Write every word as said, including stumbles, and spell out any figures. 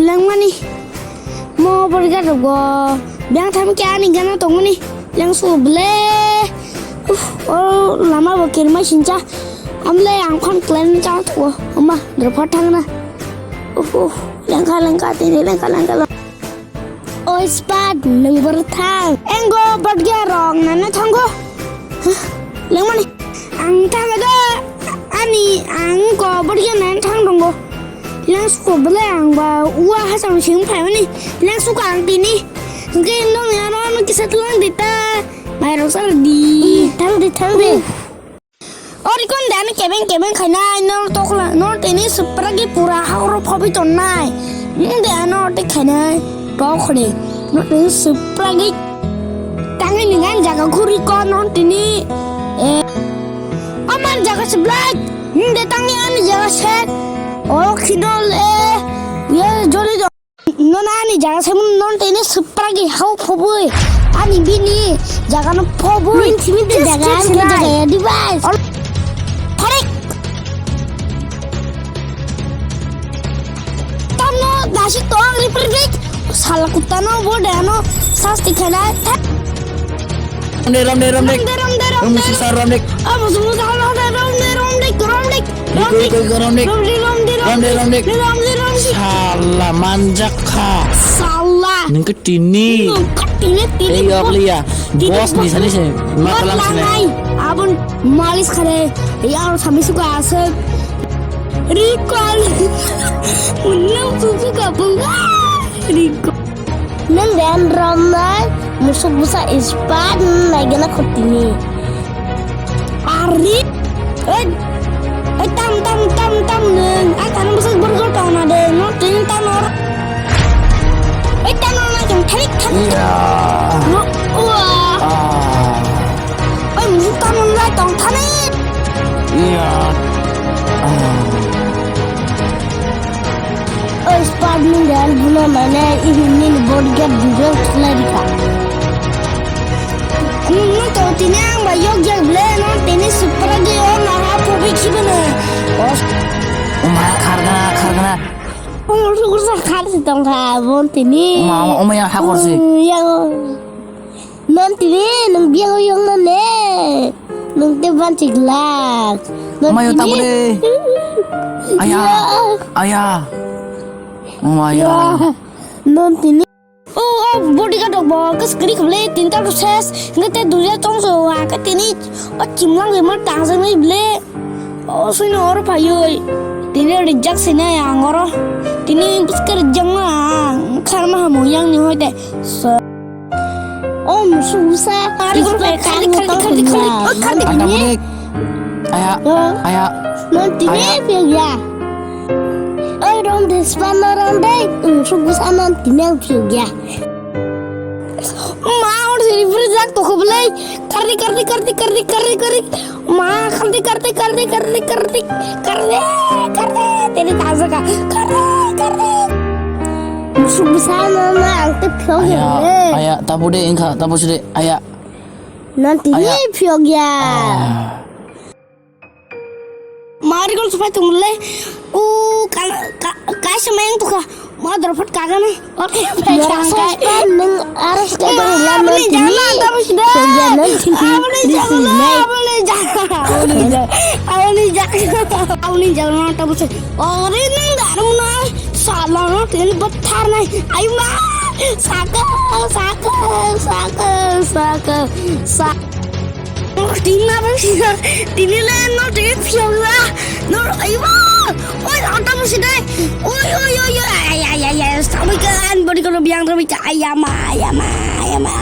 Lengmani. Mo borga rogo. Biyang tham khe ani gana tongmani. Lengsu ble. Uf, o lama bo kirma sincha. Amle ang khon klen cha tho. Oma, dropha thangna. Uf, uf. Lengkha, lengkha, tini lengkha, lengkha, lengkha. Oi spat, nung bor thang. Engo borga rong nana thango. Huh, lengmani. Ang thaga da. Ani ang ko borga nana thang dongo. Lengsu ko bele ang ba ua hasam sing phaimani. Lengsu ko ang tini. Hingke nong ya no no kisa tulang dita. Mai rong sar di. Thang di, thang di. Ori kon de ani kebeng kebeng khainai no tokla no tini supragi pura hauro phobi tonnai. Nung de ano te khainai tokre. No tini supragi tangi ningan jaga khuri kon no tini. Eh. Amar jaga seblai. Nung de tangi ani jaga set. O khinol eh. Ya joli do. Nono ani jaga se mun non tene supragi hau phobui. Ani bini jaga no phobui. Min simi de jaga ani jaga ya device. Pharek. Tamno dasi to ang repair bik. Sala kutta no bo de ano sasti khelai. Romde, romde, romde. Romde, romde, romde. Romde, sisa romde. Abu sumu sala romde, romde, romde. Iko, iko, iko, romde. Romde, romde, romde. Romde, romde. Romde, romde. Sala manjak kha. Sala. Nungke tini. Nungke tini, tini. Ei, yok liya. Tini bos ni sani se. Mata lang sini. Abun malis khare. Ya, sami suka asal. Recall. Unang susu kabung. Recall. Nang dan ramnai musuk busa ispat nai gana khotini. Ari, eh, eh, tam, tam, tam, tam, neng. Ai, tanang bwswk borok tongna de, no, tini tanor. Eh, tanor na jong, thanik, thanik. Iya. No, wah. Ah. Ai, musuk tanor na tong, thanik. Iya. Ah. Oi, Spiderman dan buna mane ini nini bodyguard dujal khlai rika. Nungno to tini ang ba yok jak ble no tini supra ge o na ha phobi khibene. Os. Oma khargana, khargana. Omo sukur sa khar si tong kha bon tini. Oma, oma, oma ya ha kor si. Mm, ya. Non tini nung biang yong na ne. Nung te ban chik lak. Mayo tini. Tabule. Aya. Ya. Aya. Oh, aya. Ya. Non tini. Oh, oh, bodyguard rok bo, kas kri kable, tinta rok ses. Nge te duya tong so, wa ka tini. O chimlang ge mar tang sang ni ble. O sui no or phayoi. Tini rijak sina ya ngoro. Tini buskar jang na. Kharma hamu yang ni hoite. So. O musuk busa. Ari guru khali, khali, khali, khali, khali. O khali. Anda bunik. Aya. Aya. Non tini piyok ya. Oi rom de span no rom de. Musuk busa non tini ang piyok ya. Ma or seri beri jak to kho belai. Kari, kari, kari, kari, kari, kari. Ma, khardi, khardi, khardi, khardi, khardi, khardi, khardi, tini taja ka, khardi, khardi. Musuk bwsa no na ang te phiyok ya. Aya, aya, tabu de engkha, tabu side, aya. Nanti ni phiyok ya. Ah. Mari gol supai tung le. U, ka, ka, kaisa mayang tukha. Ma dorphot kagana. Oke, pai Mora kangkai. Sospan nung aras ke dong lam aboni tini. Jala tabu sida. Songya nang tini. Aboni jala, aboni jala. Aboni jala. Aboni jala tabu sida. Ori nang darum nai. Sala no tini bethar nai. Ayu ma. Saka, saka, saka, saka. Sa- Tina ba sina, tini le no tini phiyok la. No, ayo. Oi, ata mo sina. Oi, oi, oi, oi, ay, ay, ay, ay, sabi kan, body kono biang, sabi kan, ayama, ayama, ayama.